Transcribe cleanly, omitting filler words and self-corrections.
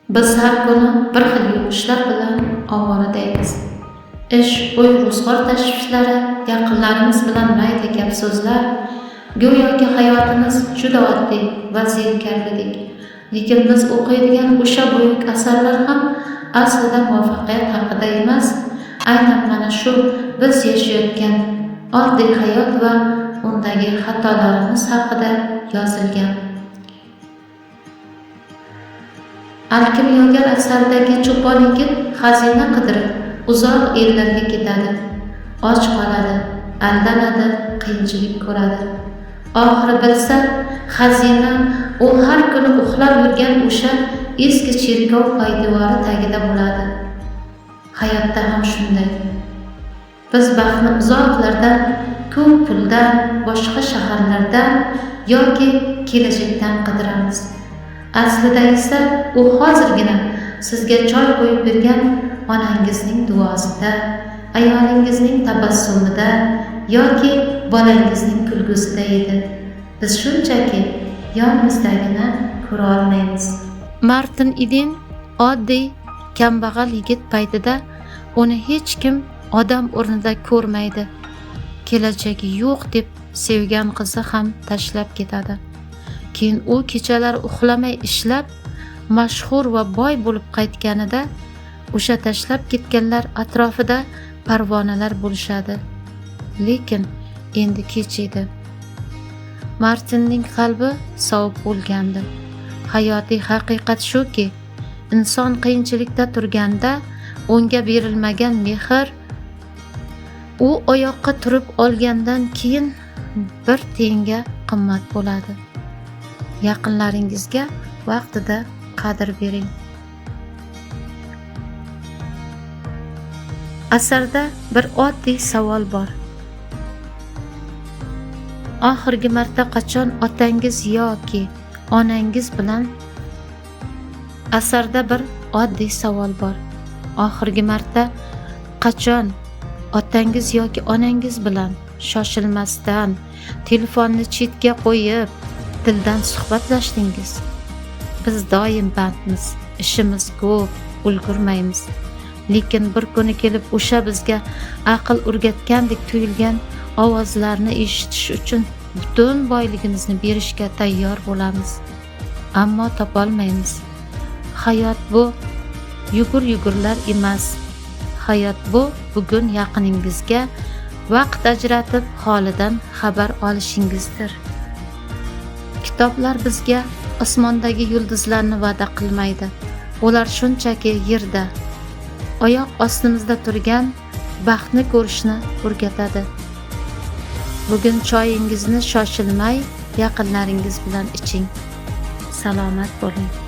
Biz har kuni bir xil yumushlar bilan ovoradaymiz. Ish, uy, ro'zg'or tashvishlari, yaqinlarimiz bilan mayda gap so'zlar, go'yoki hayotimiz juda oddiy va zerikarlidek. Lekin biz o'qiydigan o'sha buyuk asarlar ham aslida muvaffaqiyat haqida emas, aynan mana shu biz yashayotgan oddiy hayot va undagi xatolarimiz haqida yozilgan. Alkimyogar asaridagi cho'pon yigit xazina qidirib uzoq ellarga ketadi. Och qoladi, aldanadi, qiyinchilik ko'radi. Oxiri bilsa, xazina u har kuni uxlab yurgan o'sha eski cherkov poydevori tagida bo'ladi. Hayotda ham shunday. Biz baxtni uzoqlardan, ko'p puldan, boshqa shaharlardan yoki kelajakdan qidiramiz. Aslida esa u hozirgina sizga choy qo'yib bergan onangizning duosida, ayolingizning tabassumida yoki bolangizning kulgusida edi. Biz shunchaki yonimizdagini ko'ra olmaymiz. Martin Eden oddiy kambag'al yigit paytida uni hech kim odam o'rnida ko'rmaydi. Kelajagi yo'q deb sevgan qizi ham tashlab ketadi. Keyin u kechalar uxlamay ishlab, mashhur va boy bo'lib qaytganida o'sha tashlab ketganlar atrofida parvonalar bo'lishadi. Lekin endi kech edi. Martinning qalbi sovib bo'lgandi. Hayotiy haqiqat shuki, inson qiyinchilikda turganda unga berilmagan mehr u oyoqqa turib olgandan keyin bir tiyinga qimmat bo'ladi. Yaqinlaringizga vaqtida qadr bering. Asarda bir oddiy savol bor. Oxirgi marta qachon otangiz yoki onangiz bilan Asarda bir oddiy savol bor. Oxirgi marta qachon otangiz yoki onangiz bilan shoshilmasdan telefonni chetga qo'yib dildan suhbatlashdingiz? Biz doim bandmiz, ishimiz ko'p, ulgurmaymiz. Lekin bir kuni kelib o'sha bizga aql o'rgatgandek tuyulgan ovozlarni eshitish uchun butun boyligimizni berishga tayyor bo'lamiz. Ammo topolmaymiz. Hayot bu yugur-yugurlar emas. Hayot bu bugun yaqiningizga vaqt ajratib holidan xabar olishingizdir. Kitoblar bizga osmondagi yulduzlarni va'da qilmaydi. Ular shunchaki yerda, oyoq ostimizda turgan baxtni ko'rishni o'rgatadi. Bugun choyingizni shoshilmay yaqinlaringiz bilan iching. Salomat bo'ling.